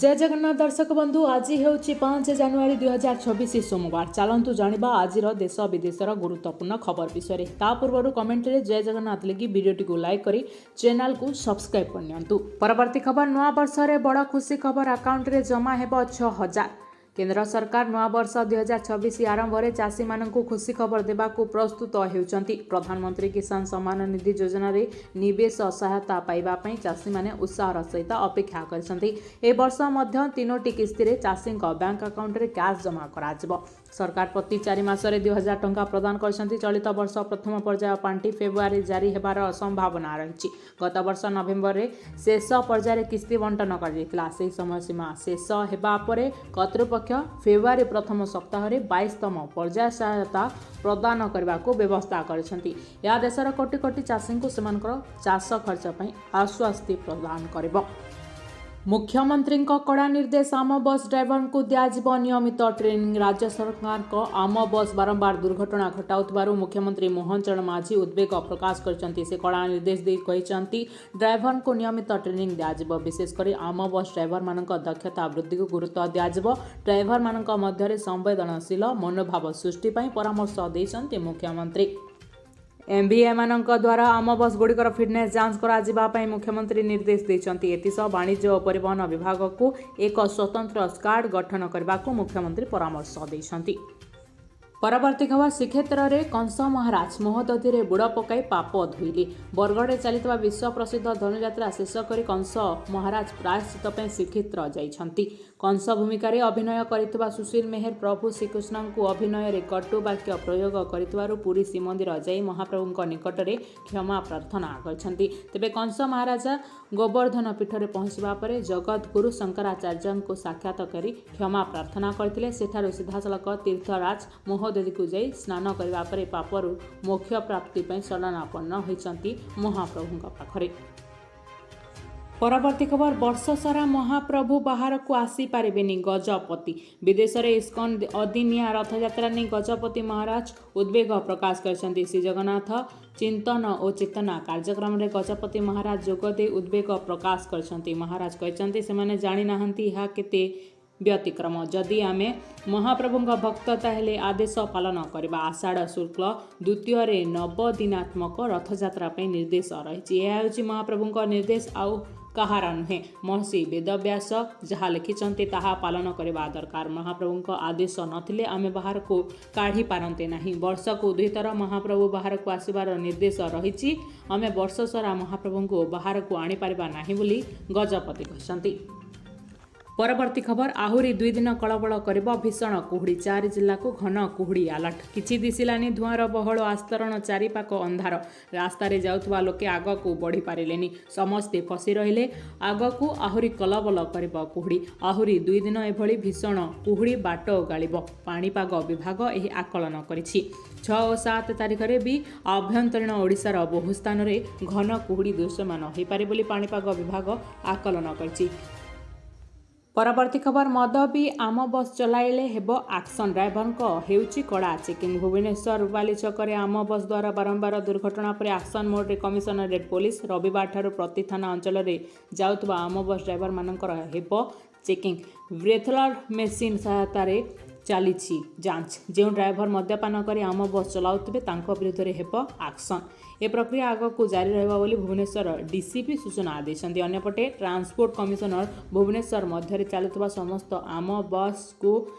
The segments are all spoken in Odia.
ଜୟ ଜଗନ୍ନାଥ ଦର୍ଶକ ବନ୍ଧୁ, ଆଜି ହେଉଛି 5 ଜାନୁଆରୀ 2026, ସୋମବାର। ଚାଲନ୍ତୁ ଜାଣିବା ଆଜିର ଦେଶ ବିଦେଶର ଗୁରୁତ୍ୱପୂର୍ଣ୍ଣ ଖବର ବିଷୟରେ। ତା ପୂର୍ବରୁ କମେଣ୍ଟରେ ଜୟ ଜଗନ୍ନାଥ ଲେଖି ଭିଡ଼ିଓଟିକୁ ଲାଇକ୍ କରି ଚ୍ୟାନେଲକୁ ସବସ୍କ୍ରାଇବ୍ କରିନିଅନ୍ତୁ। ପରବର୍ତ୍ତୀ ଖବର, ନୂଆବର୍ଷରେ ବଡ଼ ଖୁସି ଖବର, ଆକାଉଣ୍ଟରେ ଜମା ହେବ 6000। କେନ୍ଦ୍ର ସରକାର ନୂଆବର୍ଷ 2026 ଆରମ୍ଭରେ ଚାଷୀମାନଙ୍କୁ ଖୁସି ଖବର ଦେବାକୁ ପ୍ରସ୍ତୁତ ହେଉଛନ୍ତି। ପ୍ରଧାନମନ୍ତ୍ରୀ କିଷାନ ସମ୍ମାନ ନିଧି ଯୋଜନାରେ ନିବେଶ ସହାୟତା ପାଇବା ପାଇଁ ଚାଷୀମାନେ ଉତ୍ସାହର ସହିତ ଅପେକ୍ଷା କରିଛନ୍ତି। ଏ ବର୍ଷ ମଧ୍ୟ ତିନୋଟି କିସ୍ତିରେ ଚାଷୀଙ୍କ ବ୍ୟାଙ୍କ ଆକାଉଣ୍ଟରେ କ୍ୟାସ୍ ଜମା କରାଯିବ। ସରକାର ପ୍ରତି 4 ମାସରେ 2000 ଟଙ୍କା ପ୍ରଦାନ କରିଛନ୍ତି। ଚଳିତ ବର୍ଷ ପ୍ରଥମ ପର୍ଯ୍ୟାୟ ପାଣ୍ଠି ଫେବୃଆରୀ ଜାରି ହେବାର ସମ୍ଭାବନା ରହିଛି। ଗତବର୍ଷ ନଭେମ୍ବରରେ ଶେଷ ପର୍ଯ୍ୟାୟରେ କିସ୍ତି ବଣ୍ଟନ କରାଯାଇଥିଲା। ସେହି ସମୟ ସୀମା ଶେଷ ହେବା ପରେ କର୍ତ୍ତୃପକ୍ଷ ଫେବୃଆରୀ ପ୍ରଥମ ସପ୍ତାହରେ 22ତମ ପର୍ଯ୍ୟାୟ ସହାୟତା ପ୍ରଦାନ କରିବାକୁ ବ୍ୟବସ୍ଥା କରିଛନ୍ତି। ଏହା ଦେଶର କୋଟି କୋଟି ଚାଷୀଙ୍କୁ ସେମାନଙ୍କର ଚାଷ ଖର୍ଚ୍ଚ ପାଇଁ ଆଶ୍ୱସ୍ତି ପ୍ରଦାନ କରିବ। ମୁଖ୍ୟମନ୍ତ୍ରୀଙ୍କ କଡ଼ା ନିର୍ଦ୍ଦେଶ, ଆମ ବସ୍ ଡ୍ରାଇଭରଙ୍କୁ ଦିଆଯିବ ନିୟମିତ ଟ୍ରେନିଂ। ରାଜ୍ୟ ସରକାରଙ୍କ ଆମ ବସ୍ ବାରମ୍ବାର ଦୁର୍ଘଟଣା ଘଟାଉଥିବାରୁ ମୁଖ୍ୟମନ୍ତ୍ରୀ ମୋହନ ଚରଣ ମାଝୀ ଉଦ୍ବେଗ ପ୍ରକାଶ କରିଛନ୍ତି। ସେ କଡ଼ା ନିର୍ଦ୍ଦେଶ ଦେଇ କହିଛନ୍ତି, ଡ୍ରାଇଭରଙ୍କୁ ନିୟମିତ ଟ୍ରେନିଂ ଦିଆଯିବ। ବିଶେଷ କରି ଆମ ବସ୍ ଡ୍ରାଇଭରମାନଙ୍କ ଦକ୍ଷତା ବୃଦ୍ଧିକୁ ଗୁରୁତ୍ୱ ଦିଆଯିବ। ଡ୍ରାଇଭରମାନଙ୍କ ମଧ୍ୟରେ ସମ୍ବେଦନଶୀଳ ମନୋଭାବ ସୃଷ୍ଟି ପାଇଁ ପରାମର୍ଶ ଦେଇଛନ୍ତି ମୁଖ୍ୟମନ୍ତ୍ରୀ। ଏମ୍ଭିଏମାନଙ୍କ ଦ୍ୱାରା ଆମ ବସ୍ଗୁଡ଼ିକର ଫିଟନେସ୍ ଯାଞ୍ଚ କରାଯିବା ପାଇଁ ମୁଖ୍ୟମନ୍ତ୍ରୀ ନିର୍ଦ୍ଦେଶ ଦେଇଛନ୍ତି। ଏଥିସହ ବାଣିଜ୍ୟ ଓ ପରିବହନ ବିଭାଗକୁ ଏକ ସ୍ୱତନ୍ତ୍ର ସ୍କ୍ୱାଡ୍ ଗଠନ କରିବାକୁ ମୁଖ୍ୟମନ୍ତ୍ରୀ ପରାମର୍ଶ ଦେଇଛନ୍ତି। ପରବର୍ତ୍ତୀ ଖବର, ଶ୍ରୀକ୍ଷେତ୍ରରେ କଂସ ମହାରାଜ ମହୋଦଧିରେ ବୁଡ଼ ପକାଇ ପାପ ଧୋଇଲେ। ବରଗଡ଼ରେ ଚାଲିଥିବା ବିଶ୍ୱ ପ୍ରସିଦ୍ଧ ଧନୁଯାତ୍ରା ଶେଷ କରି କଂସ ମହାରାଜ ପ୍ରାୟଶ୍ଚିତ ପାଇଁ ଶ୍ରୀକ୍ଷେତ୍ର ଯାଇଛନ୍ତି। କଂସ ଭୂମିକାରେ ଅଭିନୟ କରିଥିବା ସୁଶୀଲ ମେହେର ପ୍ରଭୁ ଶ୍ରୀକୃଷ୍ଣଙ୍କୁ ଅଭିନୟରେ କଟୁ ବାକ୍ୟ ପ୍ରୟୋଗ କରିଥିବାରୁ ପୁରୀ ଶ୍ରୀମନ୍ଦିର ଯାଇ ମହାପ୍ରଭୁଙ୍କ ନିକଟରେ କ୍ଷମା ପ୍ରାର୍ଥନା କରିଛନ୍ତି। ତେବେ କଂସ ମହାରାଜା ଗୋବର୍ଦ୍ଧନ ପୀଠରେ ପହଞ୍ଚିବା ପରେ ଜଗତଗୁରୁ ଶଙ୍କରାଚାର୍ଯ୍ୟଙ୍କୁ ସାକ୍ଷାତ କରି କ୍ଷମା ପ୍ରାର୍ଥନା କରିଥିଲେ। ସେଠାରୁ ସିଧାସଳଖ ତୀର୍ଥରାଜ ମହୋଦଧିକୁ ଯାଇ ସ୍ନାନ କରିବା ପରେ ପାପରୁ ମୋକ୍ଷ ପ୍ରାପ୍ତି ପାଇଁ ଶରଣାପନ୍ନ ହୋଇଛନ୍ତି ମହାପ୍ରଭୁଙ୍କ ପାଖରେ। ପରବର୍ତ୍ତୀ ଖବର, ବର୍ଷ ସାରା ମହାପ୍ରଭୁ ବାହାରକୁ ଆସିପାରିବେନି ଗଜପତି। ବିଦେଶରେ ଇସ୍କନ ଅଦିନିଆ ରଥଯାତ୍ରା ନେଇ ଗଜପତି ମହାରାଜ ଉଦ୍ବେଗ ପ୍ରକାଶ କରିଛନ୍ତି। ଶ୍ରୀଜଗନ୍ନାଥ ଚିନ୍ତନ ଓ ଚେତନା କାର୍ଯ୍ୟକ୍ରମରେ ଗଜପତି ମହାରାଜ ଯୋଗଦେଇ ଉଦ୍ବେଗ ପ୍ରକାଶ କରିଛନ୍ତି। ମହାରାଜ କହିଛନ୍ତି, ସେମାନେ ଜାଣିନାହାନ୍ତି ଏହା କେତେ ବ୍ୟତିକ୍ରମ। ଯଦି ଆମେ ମହାପ୍ରଭୁଙ୍କ ଭକ୍ତ, ତାହେଲେ ଆଦେଶ ପାଳନ କରିବା। ଆଷାଢ଼ ଶୁକ୍ଳ ଦ୍ୱିତୀୟରେ ନବଦିନାତ୍ମକ ରଥଯାତ୍ରା ପାଇଁ ନିର୍ଦ୍ଦେଶ ରହିଛି। ଏହା ହେଉଛି ମହାପ୍ରଭୁଙ୍କ ନିର୍ଦ୍ଦେଶ, ଆଉ କାହାର ନୁହେଁ। ମହର୍ଷି ବେଦବ୍ୟାସ ଯାହା ଲେଖିଛନ୍ତି, ତାହା ପାଳନ କରିବା ଦରକାର। ମହାପ୍ରଭୁଙ୍କ ଆଦେଶ ନଥିଲେ ଆମେ ବାହାରକୁ କାଢ଼ି ପାରନ୍ତେ ନାହିଁ। ବର୍ଷକୁ ଦୁଇଥର ମହାପ୍ରଭୁ ବାହାରକୁ ଆସିବାର ନିର୍ଦ୍ଦେଶ ରହିଛି। ଆମେ ବର୍ଷ ସାରା ମହାପ୍ରଭୁଙ୍କୁ ବାହାରକୁ ଆଣିପାରିବା ନାହିଁ ବୋଲି ଗଜପତି କହିଛନ୍ତି। ପରବର୍ତ୍ତୀ ଖବର, ଆହୁରି 2 ଦିନ କଳବଳ କରିବ ଭୀଷଣ କୁହୁଡ଼ି। ଚାରି ଜିଲ୍ଲାକୁ ଘନ କୁହୁଡ଼ି ଆଲର୍ଟ। କିଛି ଦିଶିଲାନି, ଧୂଆଁର ବହଳ ଆସ୍ତରଣ, ଚାରିପାଖ ଅନ୍ଧାର। ରାସ୍ତାରେ ଯାଉଥିବା ଲୋକେ ଆଗକୁ ବଢ଼ିପାରିଲେନି, ସମସ୍ତେ ଫସି ରହିଲେ। ଆଗକୁ ଆହୁରି କଲବଲ କରିବ କୁହୁଡ଼ି। ଆହୁରି 2 ଦିନ ଏଭଳି ଭୀଷଣ କୁହୁଡ଼ି ବାଟ ଓଗାଳିବ। ପାଣିପାଗ ବିଭାଗ ଏହି ଆକଳନ କରିଛି। 6 ଓ 7 ତାରିଖରେ ବି ଆଭ୍ୟନ୍ତରୀଣ ଓଡ଼ିଶାର ବହୁ ସ୍ଥାନରେ ଘନ କୁହୁଡ଼ି ଦୃଶ୍ୟମାନ ହୋଇପାରେ ବୋଲି ପାଣିପାଗ ବିଭାଗ ଆକଳନ କରିଛି। ପରବର୍ତ୍ତୀ ଖବର, ମଦ ପିଇ ଆମ ବସ୍ ଚଲାଇଲେ ହେବ ଆକ୍ସନ୍, ଡ୍ରାଇଭରଙ୍କ ହେଉଛି କଡ଼ା ଚେକିଂ। ଭୁବନେଶ୍ୱର ରୂପାଲି ଛକରେ ଆମ ବସ୍ ଦ୍ୱାରା ବାରମ୍ବାର ଦୁର୍ଘଟଣା ପରେ ଆକ୍ସନ୍ ମୋଡ୍ରେ କମିଶନରେଟ୍ ପୋଲିସ। ରବିବାରଠାରୁ ପ୍ରତି ଥାନା ଅଞ୍ଚଳରେ ଯାଉଥିବା ଆମ ବସ୍ ଡ୍ରାଇଭରମାନଙ୍କର ହେବ ଚେକିଂ। ବ୍ରେଥଲାଇଜର ମେସିନ୍ ସହାୟତାରେ ଚାଲିଛି ଯାଞ୍ଚ। ଯେଉଁ ଡ୍ରାଇଭର ମଦ୍ୟପାନ କରି ଆମ ବସ୍ ଚଲାଉଥିବେ, ତାଙ୍କ ବିରୁଦ୍ଧରେ ହେବ ଆକ୍ସନ୍। ଏ ପ୍ରକ୍ରିୟା ଆଗକୁ ଜାରି ରହିବ ବୋଲି ଭୁବନେଶ୍ୱର ଡିସିପି ସୂଚନା ଦେଇଛନ୍ତି। ଅନ୍ୟପଟେ ଟ୍ରାନ୍ସପୋର୍ଟ କମିଶନର ଭୁବନେଶ୍ୱର ମଧ୍ୟରେ ଚାଲୁଥିବା ସମସ୍ତ ଆମ ବସ୍କୁ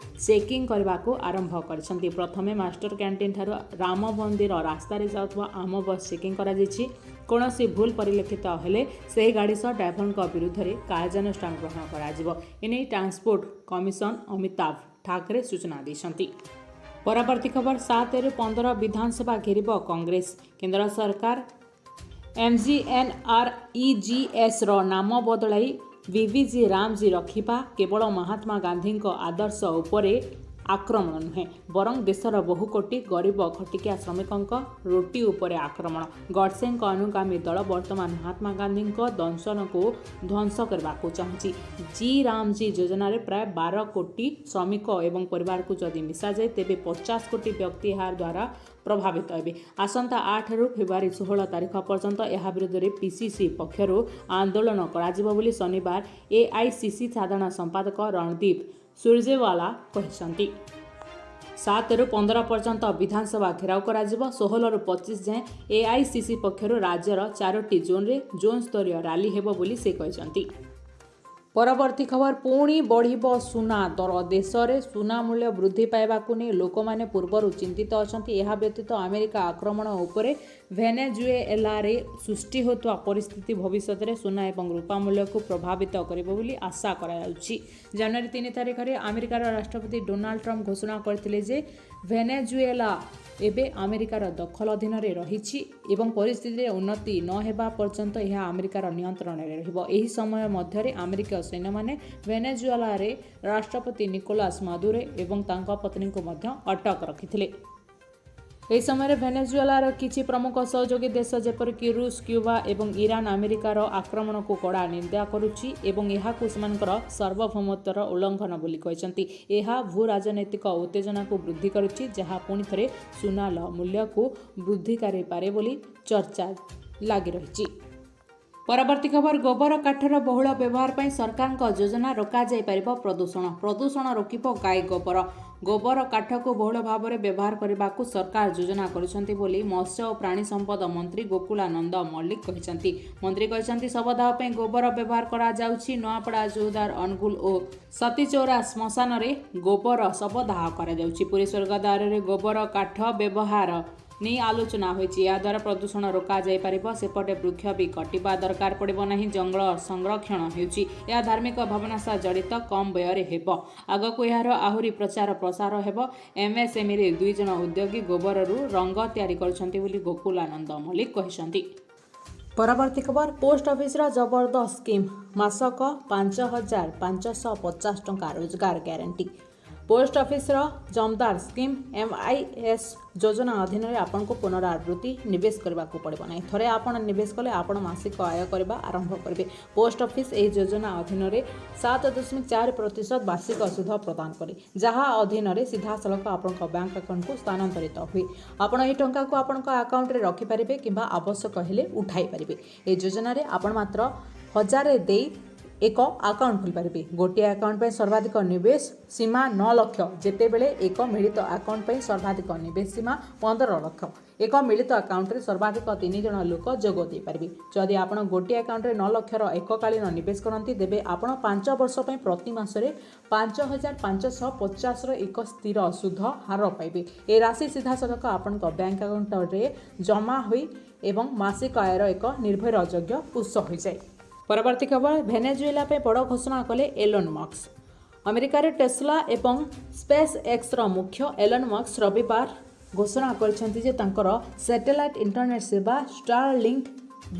ଚେକିଂ କରିବାକୁ ଆରମ୍ଭ କରିଛନ୍ତି। ପ୍ରଥମେ ମାଷ୍ଟର କ୍ୟାଣ୍ଟିନ୍ ଠାରୁ ରାମ ମନ୍ଦିର ରାସ୍ତାରେ ଯାଉଥିବା ଆମ ବସ୍ ଚେକିଂ କରାଯାଇଛି। କୌଣସି ଭୁଲ ପରିଲକ୍ଷିତ ହେଲେ ସେହି ଗାଡ଼ି ସହ ଡ୍ରାଇଭରଙ୍କ ବିରୁଦ୍ଧରେ କାର୍ଯ୍ୟାନୁଷ୍ଠାନ ଗ୍ରହଣ କରାଯିବ। ଏନେଇ ଟ୍ରାନ୍ସପୋର୍ଟ କମିଶନର ଅମିତାଭ ଠାକରେ ସୂଚନା ଦେଇଛନ୍ତି। ପରବର୍ତ୍ତୀ ଖବର, 7ରୁ 15 ବିଧାନସଭା ଘେରିବ କଂଗ୍ରେସ। କେନ୍ଦ୍ର ସରକାର ଏମ୍ଜିଏନ୍ଆର୍ଇଜିଏସ୍ର ନାମ ବଦଳାଇ ଭିବିଜି ରାମଜୀ ରଖିବା କେବଳ ମହାତ୍ମା ଗାନ୍ଧୀଙ୍କ ଆଦର୍ଶ ଉପରେ ଆକ୍ରମଣ ନୁହେଁ, ବରଂ ଦେଶର ବହୁ କୋଟି ଗରିବ ଖଟିକିଆ ଶ୍ରମିକଙ୍କ ରୋଟି ଉପରେ ଆକ୍ରମଣ। ଗଡ଼ସେଙ୍କ ଅନୁଗାମୀ ଦଳ ବର୍ତ୍ତମାନ ମହାତ୍ମା ଗାନ୍ଧୀଙ୍କ ଦର୍ଶନକୁ ଧ୍ୱଂସ କରିବାକୁ ଚାହୁଁଛି। ଜି ରାମଜୀ ଯୋଜନାରେ ପ୍ରାୟ 12 କୋଟି ଶ୍ରମିକ ଏବଂ ପରିବାରକୁ ଯଦି ମିଶାଯାଏ, ତେବେ 50 କୋଟି ବ୍ୟକ୍ତି ଏହା ଦ୍ୱାରା ପ୍ରଭାବିତ ହେବେ। ଆସନ୍ତା 8ରୁ ଫେବୃଆରୀ 16 ତାରିଖ ପର୍ଯ୍ୟନ୍ତ ଏହା ବିରୁଦ୍ଧରେ ପିସିସି ପକ୍ଷରୁ ଆନ୍ଦୋଳନ କରାଯିବ ବୋଲି ଶନିବାର ଏଆଇସିସି ସାଧାରଣ ସମ୍ପାଦକ ରଣଦୀପ ସୁରଜେୱାଲା କହିଛନ୍ତି। 7ରୁ 15 ପର୍ଯ୍ୟନ୍ତ ବିଧାନସଭା ଘେରାଉ କରାଯିବ। 16ରୁ 25 ଯାଏଁ ଏଆଇସିସି ପକ୍ଷରୁ ରାଜ୍ୟର 4ଟି ଜୋନ୍ରେ ଜୋନ୍ ସ୍ତରୀୟ ରାଲି ହେବ ବୋଲି ସେ କହିଛନ୍ତି। ପରବର୍ତ୍ତୀ ଖବର, ପୁଣି ବଢ଼ିବ ସୁନା ଦର। ଦେଶରେ ସୁନା ମୂଲ୍ୟ ବୃଦ୍ଧି ପାଇବାକୁ ନେଇ ଲୋକମାନେ ପୂର୍ବରୁ ଚିନ୍ତିତ ଅଛନ୍ତି। ଏହା ବ୍ୟତୀତ ଆମେରିକା ଆକ୍ରମଣ ଉପରେ ଭେନେଜୁଏଲାରେ ସୃଷ୍ଟି ହେଉଥିବା ପରିସ୍ଥିତି ଭବିଷ୍ୟତରେ ସୁନା ଏବଂ ରୂପା ମୂଲ୍ୟକୁ ପ୍ରଭାବିତ କରିବ ବୋଲି ଆଶା କରାଯାଉଛି। ଜାନୁଆରୀ 3 ତାରିଖରେ ଆମେରିକାର ରାଷ୍ଟ୍ରପତି ଡୋନାଲ୍ଡ ଟ୍ରମ୍ପ ଘୋଷଣା କରିଥିଲେ ଯେ ଭେନେଜୁଏଲା ଏବେ ଆମେରିକାର ଦଖଲ ଅଧୀନରେ ରହିଛି ଏବଂ ପରିସ୍ଥିତିରେ ଉନ୍ନତି ନ ହେବା ପର୍ଯ୍ୟନ୍ତ ଏହା ଆମେରିକାର ନିୟନ୍ତ୍ରଣରେ ରହିବ। ଏହି ସମୟ ମଧ୍ୟରେ ଆମେରିକୀୟ ସୈନ୍ୟମାନେ ଭେନେଜୁଏଲାରେ ରାଷ୍ଟ୍ରପତି ନିକୋଲାସ ମାଦୁରୋ ଏବଂ ତାଙ୍କ ପତ୍ନୀଙ୍କୁ ମଧ୍ୟ ଅଟକ ରଖିଥିଲେ। ଏହି ସମୟରେ ଭେନେଜୁଏଲାର କିଛି ପ୍ରମୁଖ ସହଯୋଗୀ ଦେଶ ଯେପରିକି ରୁଷ, କ୍ୟୁବା ଏବଂ ଇରାନ ଆମେରିକାର ଆକ୍ରମଣକୁ କଡ଼ା ନିନ୍ଦା କରୁଛି ଏବଂ ଏହାକୁ ସେମାନଙ୍କର ସାର୍ବଭୌମତ୍ୱର ଉଲ୍ଲଂଘନ ବୋଲି କହିଛନ୍ତି। ଏହା ଭୂ ରାଜନୈତିକ ଉତ୍ତେଜନାକୁ ବୃଦ୍ଧି କରୁଛି, ଯାହା ପୁଣି ଥରେ ସୁନାର ମୂଲ୍ୟକୁ ବୃଦ୍ଧି କରିପାରେ ବୋଲି ଚର୍ଚ୍ଚା ଲାଗି ରହିଛି। ପରବର୍ତ୍ତୀ ଖବର, ଗୋବର କାଠର ବହୁଳ ବ୍ୟବହାର ପାଇଁ ସରକାରଙ୍କ ଯୋଜନା, ରୋକାଯାଇପାରିବ ପ୍ରଦୂଷଣ। ପ୍ରଦୂଷଣ ରୋକିବ ଗାଈ ଗୋବର। ଗୋବର କାଠକୁ ବହୁଳ ଭାବରେ ବ୍ୟବହାର କରିବାକୁ ସରକାର ଯୋଜନା କରୁଛନ୍ତି ବୋଲି ମତ୍ସ୍ୟ ଓ ପ୍ରାଣୀ ସମ୍ପଦ ମନ୍ତ୍ରୀ ଗୋକୁଳାନନ୍ଦ ମଲ୍ଲିକ କହିଛନ୍ତି। ମନ୍ତ୍ରୀ କହିଛନ୍ତି, ଶବଦାହ ପାଇଁ ଗୋବର ବ୍ୟବହାର କରାଯାଉଛି। ନୂଆପଡ଼ା, ଚୌଦ୍ୱାର, ଅନୁଗୁଳ ଓ ସତୀଚୌରା ଶ୍ମଶାନରେ ଗୋବର ଶବଦାହ କରାଯାଉଛି। ପୁରୀ ସ୍ୱର୍ଗଦ୍ୱାରରେ ଗୋବର କାଠ ବ୍ୟବହାର ନେଇ ଆଲୋଚନା ହୋଇଛି। ଏହାଦ୍ୱାରା ପ୍ରଦୂଷଣ ରୋକାଯାଇପାରିବ। ସେପଟେ ବୃକ୍ଷ ବି କଟିବା ଦରକାର ପଡ଼ିବ ନାହିଁ, ଜଙ୍ଗଲ ସଂରକ୍ଷଣ ହେଉଛି। ଏହା ଧାର୍ମିକ ଭାବନା ସହ ଜଡ଼ିତ, କମ୍ ବ୍ୟୟରେ ହେବ। ଆଗକୁ ଏହାର ଆହୁରି ପ୍ରଚାର ପ୍ରସାର ହେବ। ଏମ୍ଏସ୍ଏମ୍ଇରେ 2 ଜଣ ଉଦ୍ୟୋଗୀ ଗୋବରରୁ ରଙ୍ଗ ତିଆରି କରୁଛନ୍ତି ବୋଲି ଗୋକୁଳାନନ୍ଦ ମଲ୍ଲିକ କହିଛନ୍ତି। ପରବର୍ତ୍ତୀ ଖବର, ପୋଷ୍ଟ ଅଫିସର ଜବରଦସ୍ତ ସ୍କିମ୍, ମାସକ 5550 ଟଙ୍କା ରୋଜଗାର ଗ୍ୟାରେଣ୍ଟି। ପୋଷ୍ଟ ଅଫିସର ଜମଦାର ସ୍କିମ୍ ଏମ୍ଆଇଏସ୍ ଯୋଜନା ଅଧୀନରେ ଆପଣଙ୍କୁ ପୁନରାବୃତ୍ତି ନିବେଶ କରିବାକୁ ପଡ଼ିବ ନାହିଁ। ଥରେ ଆପଣ ନିବେଶ କଲେ ଆପଣ ମାସିକ ଆୟ କରିବା ଆରମ୍ଭ କରିବେ। ପୋଷ୍ଟ ଅଫିସ ଏହି ଯୋଜନା ଅଧୀନରେ 7.4% ବାର୍ଷିକ ସୁଧ ପ୍ରଦାନ କରେ, ଯାହା ଅଧୀନରେ ସିଧାସଳଖ ଆପଣଙ୍କ ବ୍ୟାଙ୍କ ଆକାଉଣ୍ଟକୁ ସ୍ଥାନାନ୍ତରିତ ହୁଏ। ଆପଣ ଏହି ଟଙ୍କାକୁ ଆପଣଙ୍କ ଆକାଉଣ୍ଟରେ ରଖିପାରିବେ କିମ୍ବା ଆବଶ୍ୟକ ହେଲେ ଉଠାଇ ପାରିବେ। ଏହି ଯୋଜନାରେ ଆପଣ ମାତ୍ର 1000 ଦେଇ ଏକ ଆକାଉଣ୍ଟ ଖୋଲିପାରିବେ। ଗୋଟିଏ ଆକାଉଣ୍ଟ ପାଇଁ ସର୍ବାଧିକ ନିବେଶ ସୀମା 9 ଲକ୍ଷ, ଯେତେବେଳେ ଏକ ମିଳିତ ଆକାଉଣ୍ଟ ପାଇଁ ସର୍ବାଧିକ ନିବେଶ ସୀମା 15 ଲକ୍ଷ। ଏକ ମିଳିତ ଆକାଉଣ୍ଟରେ ସର୍ବାଧିକ 3 ଜଣ ଲୋକ ଯୋଗ ଦେଇପାରିବେ। ଯଦି ଆପଣ ଗୋଟିଏ ଆକାଉଣ୍ଟରେ 9 ଲକ୍ଷର ଏକକାଳୀନ ନିବେଶ କରନ୍ତି, ତେବେ ଆପଣ 5 ବର୍ଷ ପାଇଁ ପ୍ରତି ମାସରେ 5550ର ଏକ ସ୍ଥିର ସୁଧ ହାର ପାଇବେ। ଏ ରାଶି ସିଧାସଳଖ ଆପଣଙ୍କ ବ୍ୟାଙ୍କ ଆକାଉଣ୍ଟରେ ଜମା ହୋଇ ଏବଂ ମାସିକ ଆୟର ଏକ ନିର୍ଭରଯୋଗ୍ୟ ଉତ୍ସ ହୋଇଯାଏ। ପରବର୍ତ୍ତୀ ଖବର, ଭେନେଜୁଏଲା ପାଇଁ ବଡ଼ ଘୋଷଣା କଲେ ଏଲୋନ୍ ମସ୍କ। ଆମେରିକାରେ ଟେସ୍ଲା ଏବଂ ସ୍ପେସ୍ ଏକ୍ସର ମୁଖ୍ୟ ଏଲନ୍ ମସ୍କ ରବିବାର ଘୋଷଣା କରିଛନ୍ତି ଯେ ତାଙ୍କର ସ୍ୟାଟେଲାଇଟ୍ ଇଣ୍ଟରନେଟ୍ ସେବା ଷ୍ଟାର ଲିଙ୍କ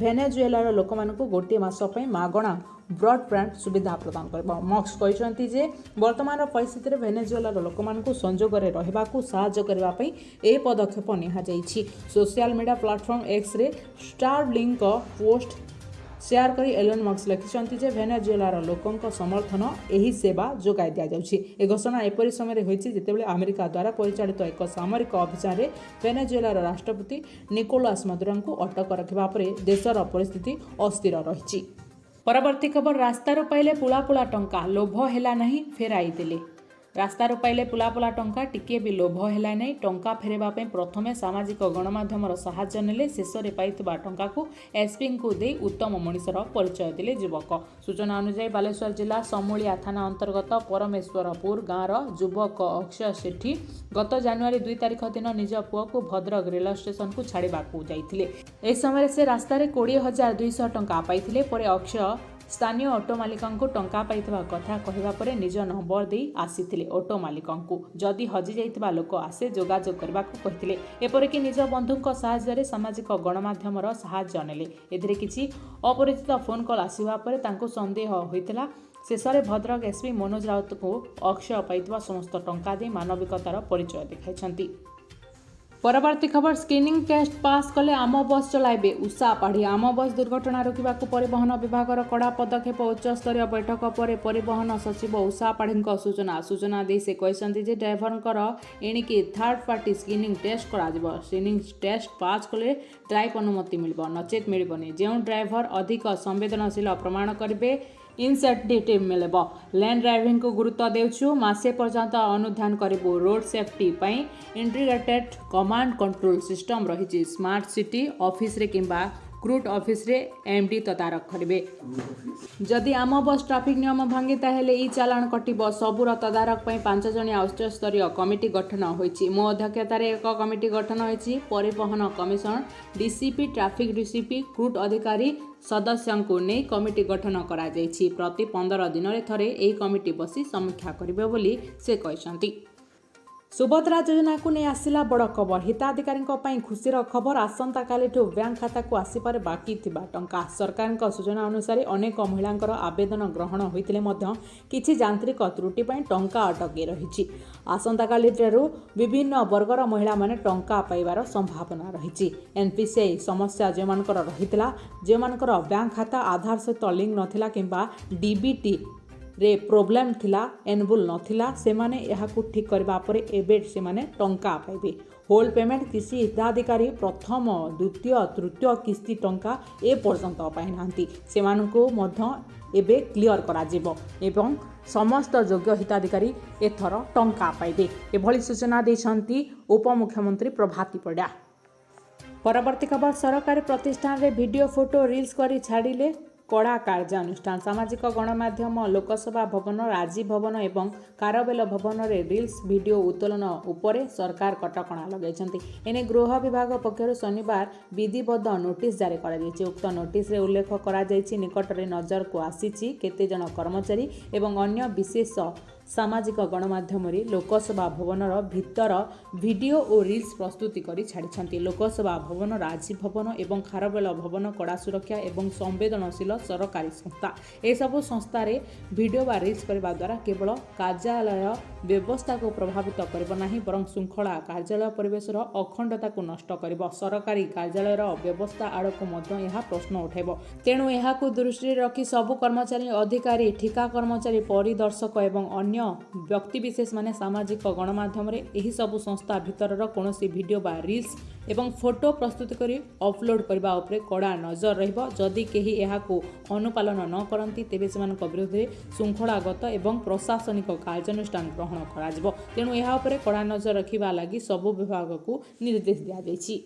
ଭେନେଜୁଏଲାର ଲୋକମାନଙ୍କୁ ଗୋଟିଏ ମାସ ପାଇଁ ମାଗଣା ବ୍ରଡବ୍ୟାଣ୍ଡ ସୁବିଧା ପ୍ରଦାନ କରିବ। ମସ୍କ କହିଛନ୍ତି ଯେ ବର୍ତ୍ତମାନର ପରିସ୍ଥିତିରେ ଭେନେଜୁଏଲାର ଲୋକମାନଙ୍କୁ ସଂଯୋଗରେ ରହିବାକୁ ସାହାଯ୍ୟ କରିବା ପାଇଁ ଏହି ପଦକ୍ଷେପ ନିଆଯାଇଛି। ସୋସିଆଲ ମିଡ଼ିଆ ପ୍ଲାଟଫର୍ମ ଏକ୍ସରେ ଷ୍ଟାର ଲିଙ୍କ ପୋଷ୍ଟ ସେୟାର କରି ଏଲନ୍ ମସ୍କ ଲେଖିଛନ୍ତି ଯେ ଭେନେଜୁଏଲାର ଲୋକଙ୍କ ସମର୍ଥନ ଏହି ସେବା ଯୋଗାଇ ଦିଆଯାଉଛି। ଏ ଘୋଷଣା ଏପରି ସମୟରେ ହୋଇଛି ଯେତେବେଳେ ଆମେରିକା ଦ୍ୱାରା ପରିଚାଳିତ ଏକ ସାମରିକ ଅଭିଯାନରେ ଭେନେଜୁଏଲାର ରାଷ୍ଟ୍ରପତି ନିକୋଲାସ ମାଦୁରୋଙ୍କୁ ଅଟକ ରଖିବା ପରେ ଦେଶର ପରିସ୍ଥିତି ଅସ୍ଥିର ରହିଛି। ପରବର୍ତ୍ତୀ ଖବର, ରାସ୍ତାରୁ ପାଇଲେ ପୁଳା ପୁଳା ଟଙ୍କା, ଲୋଭ ହେଲା ନାହିଁ ଫେରାଇ ଦେଲେ। ରାସ୍ତାରୁ ପାଇଲେ ପୁଳା ପୁଳା ଟଙ୍କା, ଟିକିଏ ବି ଲୋଭ ହେଲା ନାହିଁ। ଟଙ୍କା ଫେରାଇବା ପାଇଁ ପ୍ରଥମେ ସାମାଜିକ ଗଣମାଧ୍ୟମର ସାହାଯ୍ୟ ନେଲେ। ଶେଷରେ ପାଇଥିବା ଟଙ୍କାକୁ ଏସ୍ପିଙ୍କୁ ଦେଇ ଉତ୍ତମ ମଣିଷର ପରିଚୟ ଦେଲେ ଯୁବକ। ସୂଚନା ଅନୁଯାୟୀ, ବାଲେଶ୍ୱର ଜିଲ୍ଲା ସମୁଳିଆ ଥାନା ଅନ୍ତର୍ଗତ ପରମେଶ୍ୱରପୁର ଗାଁର ଯୁବକ ଅକ୍ଷୟ ସେଠୀ ଗତ ଜାନୁଆରୀ 2 ତାରିଖ ଦିନ ନିଜ ପୁଅକୁ ଭଦ୍ରକ ରେଳ ଷ୍ଟେସନକୁ ଛାଡ଼ିବାକୁ ଯାଇଥିଲେ। ଏହି ସମୟରେ ସେ ରାସ୍ତାରେ 20,200 ଟଙ୍କା ପାଇଥିଲେ। ପରେ ଅକ୍ଷୟ ସ୍ଥାନୀୟ ଅଟୋ ମାଲିକଙ୍କୁ ଟଙ୍କା ପାଇଥିବା କଥା କହିବା ପରେ ନିଜ ନମ୍ବର ଦେଇ ଆସିଥିଲେ। ଅଟୋ ମାଲିକଙ୍କୁ ଯଦି ହଜିଯାଇଥିବା ଲୋକ ଆସେ ଯୋଗାଯୋଗ କରିବାକୁ କହିଥିଲେ। ଏପରିକି ନିଜ ବନ୍ଧୁଙ୍କ ସାହାଯ୍ୟରେ ସାମାଜିକ ଗଣମାଧ୍ୟମର ସାହାଯ୍ୟ ନେଲେ। ଏଥିରେ କିଛି ଅପରିଚିତ ଫୋନ୍ କଲ୍ ଆସିବା ପରେ ତାଙ୍କୁ ସନ୍ଦେହ ହୋଇଥିଲା। ଶେଷରେ ଭଦ୍ରକ ଏସ୍ପି ମନୋଜ ରାଉତଙ୍କୁ ଅକ୍ଷୟ ପାଇଥିବା ସମସ୍ତ ଟଙ୍କା ଦେଇ ମାନବିକତାର ପରିଚୟ ଦେଖାଇଛନ୍ତି। ପରବର୍ତ୍ତୀ ଖବର, ସ୍କ୍ରିନିଂ ଟେଷ୍ଟ ପାସ୍ କଲେ ଆମ ବସ୍ ଚଲାଇବେ ଉଷା ପାଢ଼ୀ। ଆମ ବସ୍ ଦୁର୍ଘଟଣା ରୋକିବାକୁ ପରିବହନ ବିଭାଗର କଡ଼ା ପଦକ୍ଷେପ। ଉଚ୍ଚସ୍ତରୀୟ ବୈଠକ ପରେ ପରିବହନ ସଚିବ ଉଷା ପାଢ଼ୀଙ୍କ ସୂଚନା। ସୂଚନା ଦେଇ ସେ କହିଛନ୍ତି ଯେ ଡ୍ରାଇଭରଙ୍କର ଏଣିକି ଥାର୍ଡ ପାର୍ଟି ସ୍କ୍ରିନିଂ ଟେଷ୍ଟ କରାଯିବ। ସ୍କ୍ରିନିଂ ଟେଷ୍ଟ ପାସ୍ କଲେ ଡ୍ରାଇଭ୍ ଅନୁମତି ମିଳିବ, ନଚେତ୍ ମିଳିବନି। ଯେଉଁ ଡ୍ରାଇଭର ଅଧିକ ସମ୍ବେଦନଶୀଳ ପ୍ରମାଣ କରିବେ, ଇନସେଣ୍ଟିଭ୍ ମିଳିବ। ଲେନ୍ ଡ୍ରାଇଭିଂକୁ ଗୁରୁତ୍ୱ ଦେଉଛୁ, ମାସେ ପର୍ଯ୍ୟନ୍ତ ଅନୁଧ୍ୟାନ କରିବୁ। ରୋଡ୍ ସେଫ୍ଟି ପାଇଁ ଇଣ୍ଟିଗ୍ରେଟେଡ୍ କମାଣ୍ଡ କଣ୍ଟ୍ରୋଲ ସିଷ୍ଟମ ରହିଛି। ସ୍ମାର୍ଟ ସିଟି ଅଫିସରେ କିମ୍ବା କ୍ରୁଟ୍ ଅଫିସରେ ଏମ୍ଡି ତଦାରଖ କରିବେ। ଯଦି ଆମ ବସ୍ ଟ୍ରାଫିକ୍ ନିୟମ ଭାଙ୍ଗେ, ତାହେଲେ ଇ ଚାଲାଣ କଟିବ। ସବୁର ତଦାରଖ ପାଇଁ 5 ଜଣିଆ ଉଚ୍ଚସ୍ତରୀୟ କମିଟି ଗଠନ ହୋଇଛି। ମୋ ଅଧ୍ୟକ୍ଷତାରେ ଏକ କମିଟି ଗଠନ ହୋଇଛି। ପରିବହନ commissioner, DCP, traffic DCP, CRUT ଅଧିକାରୀ ସଦସ୍ୟଙ୍କୁ ନେଇ କମିଟି ଗଠନ କରାଯାଇଛି। ପ୍ରତି 15 ଦିନରେ ଥରେ ଏହି କମିଟି ବସି ସମୀକ୍ଷା କରିବେ ବୋଲି ସେ କହିଛନ୍ତି। ସୁଭଦ୍ରା ଯୋଜନାକୁ ନେଇ ଆସିଲା ବଡ଼ ଖବର। ହିତାଧିକାରୀଙ୍କ ପାଇଁ ଖୁସିର ଖବର। ଆସନ୍ତାକାଲିଠୁ ବ୍ୟାଙ୍କ ଖାତାକୁ ଆସିପାରେ ବାକି ଥିବା ଟଙ୍କା। ସରକାରଙ୍କ ସୂଚନା ଅନୁସାରେ ଅନେକ ମହିଳାଙ୍କର ଆବେଦନ ଗ୍ରହଣ ହୋଇଥିଲେ ମଧ୍ୟ କିଛି ଯାନ୍ତ୍ରିକ ତ୍ରୁଟି ପାଇଁ ଟଙ୍କା ଅଟକି ରହିଛି। ଆସନ୍ତାକାଲିଠାରୁ ବିଭିନ୍ନ ବର୍ଗର ମହିଳାମାନେ ଟଙ୍କା ପାଇବାର ସମ୍ଭାବନା ରହିଛି। ଏନ୍ପିସିଆଇ ସମସ୍ୟା ଯେଉଁମାନଙ୍କର ରହିଥିଲା, ଯେଉଁମାନଙ୍କର ବ୍ୟାଙ୍କ ଖାତା ଆଧାର ସହିତ ଲିଙ୍କ ନଥିଲା କିମ୍ବା ଡିବିଟି ରେ ପ୍ରୋବ୍ଲେମ୍ ଥିଲା, ଏନବୁଲ୍ ନଥିଲା, ସେମାନେ ଏହାକୁ ଠିକ୍ କରିବା ପରେ ଏବେ ସେମାନେ ଟଙ୍କା ପାଇବେ। ହୋଲ୍ଡ ପେମେଣ୍ଟ, କିଛି ହିତାଧିକାରୀ ପ୍ରଥମ, ଦ୍ୱିତୀୟ, ତୃତୀୟ କିସ୍ତି ଟଙ୍କା ଏପର୍ଯ୍ୟନ୍ତ ପାଇନାହାନ୍ତି। ସେମାନଙ୍କୁ ମଧ୍ୟ ଏବେ କ୍ଲିଅର କରାଯିବ ଏବଂ ସମସ୍ତ ଯୋଗ୍ୟ ହିତାଧିକାରୀ ଏଥର ଟଙ୍କା ପାଇବେ। ଏଭଳି ସୂଚନା ଦେଇଛନ୍ତି ଉପମୁଖ୍ୟମନ୍ତ୍ରୀ ପ୍ରଭାତୀ ପରିଡ଼ା। ପରବର୍ତ୍ତୀ ଖବର, ସରକାରୀ ପ୍ରତିଷ୍ଠାନରେ ଭିଡ଼ିଓ, ଫଟୋ, ରିଲ୍ସ କରି ଛାଡ଼ିଲେ କଡ଼ା କାର୍ଯ୍ୟାନୁଷ୍ଠାନ। ସାମାଜିକ ଗଣମାଧ୍ୟମ ଲୋକସେବା ଭବନ, ରାଜୀବ ଭବନ ଏବଂ ଖାରବେଳ ଭବନରେ ରିଲ୍ସ, ଭିଡ଼ିଓ ଉତ୍ତୋଳନ ଉପରେ ସରକାର କଟକଣା ଲଗାଇଛନ୍ତି। ଏନେଇ ଗୃହ ବିଭାଗ ପକ୍ଷରୁ ଶନିବାର ବିଧିବଦ୍ଧ ନୋଟିସ୍ ଜାରି କରାଯାଇଛି। ଉକ୍ତ ନୋଟିସରେ ଉଲ୍ଲେଖ କରାଯାଇଛି, ନିକଟରେ ନଜରକୁ ଆସିଛି କେତେଜଣ କର୍ମଚାରୀ ଏବଂ ଅନ୍ୟ ବିଶେଷ ସାମାଜିକ ଗଣମାଧ୍ୟମରେ ଲୋକସେବା ଭବନର ଭିତର ଭିଡ଼ିଓ ଓ ରିଲ୍ସ ପ୍ରସ୍ତୁତି କରି ଛାଡ଼ିଛନ୍ତି। ଲୋକସେବା ଭବନ, ରାଜୀବ ଭବନ ଏବଂ ଖାରବେଳ ଭବନ କଡ଼ା ସୁରକ୍ଷା ଏବଂ ସମ୍ବେଦନଶୀଳ ସରକାରୀ ସଂସ୍ଥା। ଏସବୁ ସଂସ୍ଥାରେ ଭିଡ଼ିଓ ବା ରିଲ୍ସ କରିବା ଦ୍ୱାରା କେବଳ କାର୍ଯ୍ୟାଳୟ ବ୍ୟବସ୍ଥାକୁ ପ୍ରଭାବିତ କରିବ ନାହିଁ, ବରଂ ଶୃଙ୍ଖଳା, କାର୍ଯ୍ୟାଳୟ ପରିବେଶର ଅଖଣ୍ଡତାକୁ ନଷ୍ଟ କରିବ। ସରକାରୀ କାର୍ଯ୍ୟାଳୟର ବ୍ୟବସ୍ଥା ଆଡ଼କୁ ମଧ୍ୟ ଏହା ପ୍ରଶ୍ନ ଉଠାଇବ। ତେଣୁ ଏହାକୁ ଦୃଷ୍ଟିରେ ରଖି ସବୁ କର୍ମଚାରୀ, ଅଧିକାରୀ, ଠିକା କର୍ମଚାରୀ, ପରିଦର୍ଶକ ଏବଂ ଅନ୍ୟ ବ୍ୟକ୍ତିବିଶେଷମାନେ ସାମାଜିକ ଗଣମାଧ୍ୟମରେ ଏହିସବୁ ସଂସ୍ଥା ଭିତରର କୌଣସି ଭିଡ଼ିଓ ବା ରିଲ୍ସ ଏବଂ ଫଟୋ ପ୍ରସ୍ତୁତ କରି ଅପଲୋଡ୍ କରିବା ଉପରେ କଡ଼ା ନଜର ରହିବ। ଯଦି କେହି ଏହାକୁ ଅନୁପାଳନ ନ କରନ୍ତି, ତେବେ ସେମାନଙ୍କ ବିରୁଦ୍ଧରେ ଶୃଙ୍ଖଳାଗତ ଏବଂ ପ୍ରଶାସନିକ କାର୍ଯ୍ୟାନୁଷ୍ଠାନ ଗ୍ରହଣ କରାଯିବ। ତେଣୁ ଏହା ଉପରେ କଡ଼ା ନଜର ରଖିବା ଲାଗି ସବୁ ବିଭାଗକୁ ନିର୍ଦ୍ଦେଶ ଦିଆଯାଇଛି।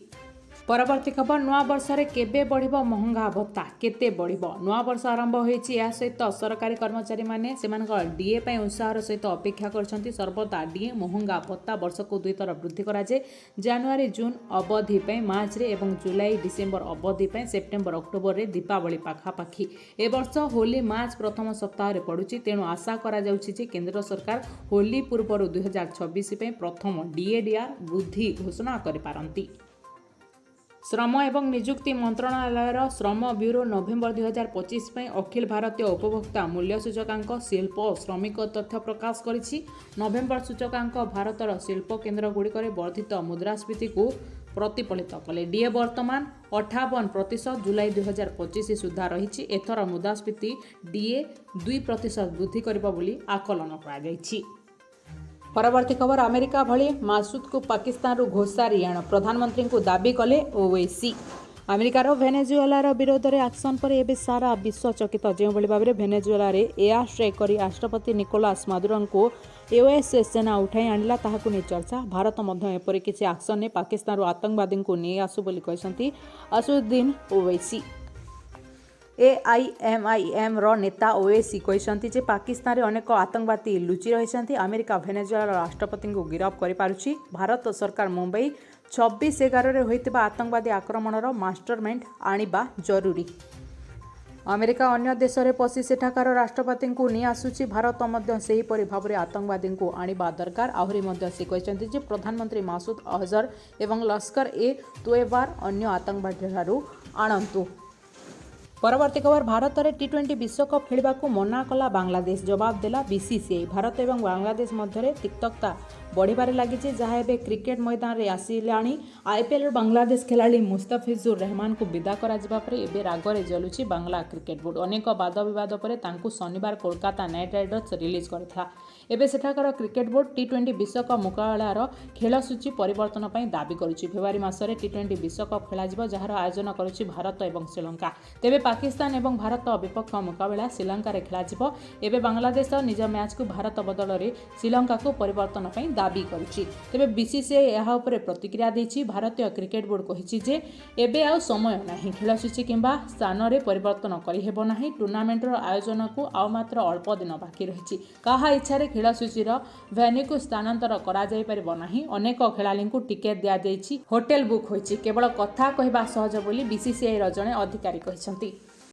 ପରବର୍ତ୍ତୀ ଖବର, ନୂଆବର୍ଷରେ କେବେ ବଢ଼ିବ ମହଙ୍ଗା ଭତ୍ତା, କେତେ ବଢ଼ିବ? ନୂଆବର୍ଷ ଆରମ୍ଭ ହୋଇଛି। ଏହା ସହିତ ସରକାରୀ କର୍ମଚାରୀମାନେ ସେମାନଙ୍କ ଡିଏ ପାଇଁ ଉତ୍ସାହର ସହିତ ଅପେକ୍ଷା କରିଛନ୍ତି। ସର୍ବଦା ଡିଏ, ମହଙ୍ଗା ଭତ୍ତା ବର୍ଷକୁ ଦୁଇଥର ବୃଦ୍ଧି କରାଯାଏ। ଜାନୁଆରୀ ଜୁନ୍ ଅବଧି ପାଇଁ ମାର୍ଚ୍ଚରେ ଏବଂ ଜୁଲାଇ ଡିସେମ୍ବର ଅବଧି ପାଇଁ ସେପ୍ଟେମ୍ବର ଅକ୍ଟୋବରରେ, ଦୀପାବଳି ପାଖାପାଖି। ଏ ବର୍ଷ ହୋଲି ମାର୍ଚ୍ଚ ପ୍ରଥମ ସପ୍ତାହରେ ପଡ଼ୁଛି। ତେଣୁ ଆଶା କରାଯାଉଛି ଯେ କେନ୍ଦ୍ର ସରକାର ହୋଲି ପୂର୍ବରୁ 2026 ପାଇଁ ପ୍ରଥମ ଡିଏଡିଆର୍ ବୃଦ୍ଧି ଘୋଷଣା କରିପାରନ୍ତି। ଶ୍ରମ ଏବଂ ନିଯୁକ୍ତି ମନ୍ତ୍ରଣାଳୟର ଶ୍ରମ ବ୍ୟୁରୋ ନଭେମ୍ବର 2025 ପାଇଁ ଅଖିଳ ଭାରତୀୟ ଉପଭୋକ୍ତା ମୂଲ୍ୟ ସୂଚକାଙ୍କ ଶିଳ୍ପ ଓ ଶ୍ରମିକ ତଥ୍ୟ ପ୍ରକାଶ କରିଛି। ନଭେମ୍ବର ସୂଚକାଙ୍କ ଭାରତର ଶିଳ୍ପ କେନ୍ଦ୍ରଗୁଡ଼ିକରେ ବର୍ଦ୍ଧିତ ମୁଦ୍ରାସ୍ଫୀତିକୁ ପ୍ରତିଫଳିତ କଲେ। ଡିଏ ବର୍ତ୍ତମାନ 58% ଜୁଲାଇ 2025 ସୁଦ୍ଧା ରହିଛି। ଏଥର ମୁଦ୍ରାସ୍ଫୀତି ଡିଏ 2% ବୃଦ୍ଧି କରିବ ବୋଲି ଆକଳନ କରାଯାଇଛି। ପରବର୍ତ୍ତୀ ଖବର, ଆମେରିକା ଭଳି ମାସୁଦକୁ ପାକିସ୍ତାନରୁ ଘୋଷାରି ଆଣ, ପ୍ରଧାନମନ୍ତ୍ରୀଙ୍କୁ ଦାବି କଲେ ଓୱେସି। ଆମେରିକାର ଭେନେଜୁଏଲାର ବିରୋଧରେ ଆକ୍ସନ ପରେ ଏବେ ସାରା ବିଶ୍ୱ ଚକିତ। ଯେଉଁଭଳି ଭାବରେ ଭେନେଜୁଏଲାରେ ଏୟାର ଷ୍ଟ୍ରାଇକ୍ କରି ରାଷ୍ଟ୍ରପତି ନିକୋଲାସ ମାଦୁରୋଙ୍କୁ ୟୁଏସ୍ ସେନା ଉଠାଇ ଆଣିଲା, ତାହାକୁ ନେଇ ଚର୍ଚ୍ଚା। ଭାରତ ମଧ୍ୟ ଏପରି କିଛି ଆକ୍ସନ ନେଇ ପାକିସ୍ତାନରୁ ଆତଙ୍କବାଦୀଙ୍କୁ ନେଇ ଆସୁ ବୋଲି କହିଛନ୍ତି ଅସାଦୁଦ୍ଦିନ ଓୱେସି। ଏଆଇଏମ୍ଆଇଏମ୍ର ନେତା ଓୱେସି କହିଛନ୍ତି ଯେ ପାକିସ୍ତାନରେ ଅନେକ ଆତଙ୍କବାଦୀ ଲୁଚି ରହିଛନ୍ତି। ଆମେରିକା ଭେନେଜୁଏଲାର ରାଷ୍ଟ୍ରପତିଙ୍କୁ ଗିରଫ କରିପାରୁଛି। ଭାରତ ସରକାର ମୁମ୍ବାଇ 26/11ରେ ହୋଇଥିବା ଆତଙ୍କବାଦୀ ଆକ୍ରମଣର ମାଷ୍ଟରମାଇଣ୍ଡ ଆଣିବା ଜରୁରୀ। ଆମେରିକା ଅନ୍ୟ ଦେଶରେ ପଶି ସେଠାକାର ରାଷ୍ଟ୍ରପତିଙ୍କୁ ନେଇ ଆସୁଛି। ଭାରତ ମଧ୍ୟ ସେହିପରି ଭାବରେ ଆତଙ୍କବାଦୀଙ୍କୁ ଆଣିବା ଦରକାର। ଆହୁରି ମଧ୍ୟ ସେ କହିଛନ୍ତି ଯେ ପ୍ରଧାନମନ୍ତ୍ରୀ ମାସୁଦ ଅଜହର ଏବଂ ଲସ୍କର ଏ ତୋଏବାର ଅନ୍ୟ ଆତଙ୍କବାଦୀଠାରୁ ଆଣନ୍ତୁ। ପରବର୍ତ୍ତୀ ଖବର, ଭାରତରେ ଟି-20 ବିଶ୍ୱକପ୍ ଖେଳିବାକୁ ମନା କଲା ବାଂଲାଦେଶ, ଜବାବ ଦେଲା ବିସିସିଆଇ। ଭାରତ ଏବଂ ବାଂଲାଦେଶ ମଧ୍ୟରେ ତିକ୍ତତା ବଢ଼ିବାରେ ଲାଗିଛି, ଯାହା ଏବେ କ୍ରିକେଟ ମଇଦାନରେ ଆସିଲାଣି। ଆଇପିଏଲ୍ରୁ ବାଂଲାଦେଶ ଖେଳାଳି ମୁସ୍ତାଫିଜୁର ରହମାନଙ୍କୁ ବିଦା କରାଯିବା ପରେ ଏବେ ରାଗରେ ଜଳୁଛି ବାଂଲା କ୍ରିକେଟ ବୋର୍ଡ। ଅନେକ ବାଦ ବିବାଦ ପରେ ତାଙ୍କୁ ଶନିବାର କୋଲକାତା ନାଇଟ୍ ରାଇଡର୍ସ ରିଲିଜ୍ କରିଥିଲା। ଏବେ ସେଠାକାର କ୍ରିକେଟ ବୋର୍ଡ ଟି-20 ବିଶ୍ୱକପ୍ ମୁକାବିଲାର ଖେଳସୂଚୀ ପରିବର୍ତ୍ତନ ପାଇଁ ଦାବି କରୁଛି। ଫେବୃଆରୀ ମାସରେ ଟି-20 ବିଶ୍ୱକପ୍ ଖେଳାଯିବ, ଯାହାର ଆୟୋଜନ କରୁଛି ଭାରତ ଏବଂ ଶ୍ରୀଲଙ୍କା। ତେବେ ପାକିସ୍ତାନ ଏବଂ ଭାରତ ବିପକ୍ଷ ମୁକାବିଲା ଶ୍ରୀଲଙ୍କାରେ ଖେଳାଯିବ। ଏବେ ବାଂଲାଦେଶ ନିଜ ମ୍ୟାଚ୍କୁ ଭାରତ ବଦଳରେ ଶ୍ରୀଲଙ୍କାକୁ ପରିବର୍ତ୍ତନ ପାଇଁ ଦାବି କରିଛି। ତେବେ ବିସିସିଆଇ ଏହା ଉପରେ ପ୍ରତିକ୍ରିୟା ଦେଇଛି। ଭାରତୀୟ କ୍ରିକେଟ ବୋର୍ଡ କହିଛି ଯେ ଏବେ ଆଉ ସମୟ ନାହିଁ। ଖେଳସୂଚୀ କିମ୍ବା ସ୍ଥାନରେ ପରିବର୍ତ୍ତନ କରିହେବ ନାହିଁ। ଟୁର୍ଣ୍ଣାମେଣ୍ଟର ଆୟୋଜନକୁ ଆଉ ମାତ୍ର ଅଳ୍ପ ଦିନ ବାକି ରହିଛି। କାହା ଇଚ୍ଛାରେ ଖେଳସୂଚୀର ଭେନ୍ୟୁକୁ ସ୍ଥାନାନ୍ତର କରାଯାଇପାରିବ ନାହିଁ। ଅନେକ ଖେଳାଳିଙ୍କୁ ଟିକେଟ୍ ଦିଆଯାଇଛି, ହୋଟେଲ ବୁକ୍ ହୋଇଛି। କେବଳ କଥା କହିବା ସହଜ ବୋଲି ବିସିସିଆଇର ଜଣେ ଅଧିକାରୀ କହିଛନ୍ତି।